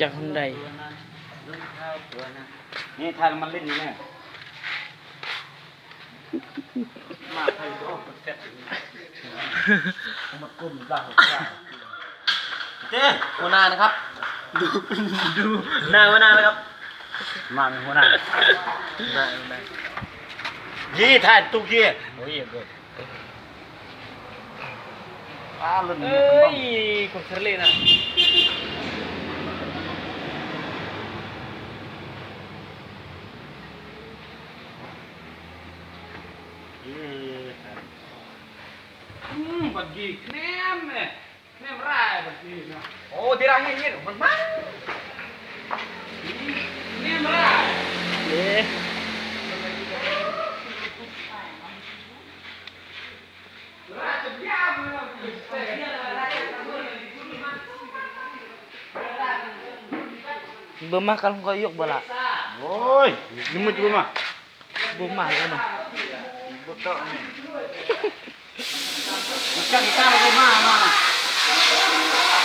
ຈາກຫັ້ນໃດ. ນີ້ ຖ້າມັນຫຼິ້ນນີ້ແນ່. ເຈົ້ ຫົວໜ້ານະຄັບ ດູ ດູໜ້າຫົວໜ້ານະຄັບ ມາເປັນຫົວໜ້າ ໄດ້ ໄດ້ ຢີ ຖ່າຍຕຸກຢີ ໂອ້ຍ ເອີຍ ຄົນເຊີເລນະ. ອືມ ບັດກີ້ແນມແນ່ ແນມຮ້າຍບັດກີ້ນະ. ໂອ້ ທີ່ລາວເຫັນ ມັນມາ ແນມຮ້າຍ ເອີ. ເບິ່ງມາກັນ ຂ້ອຍຍົກບໍ່ລະ. ໂອ້ຍ ນີ້ມັນບໍ່ມາ ບໍ່ມາແລ້ວເນາະ ບໍ່ເຕາະນີ້ ຈັກການບໍ່ມາ ມາ.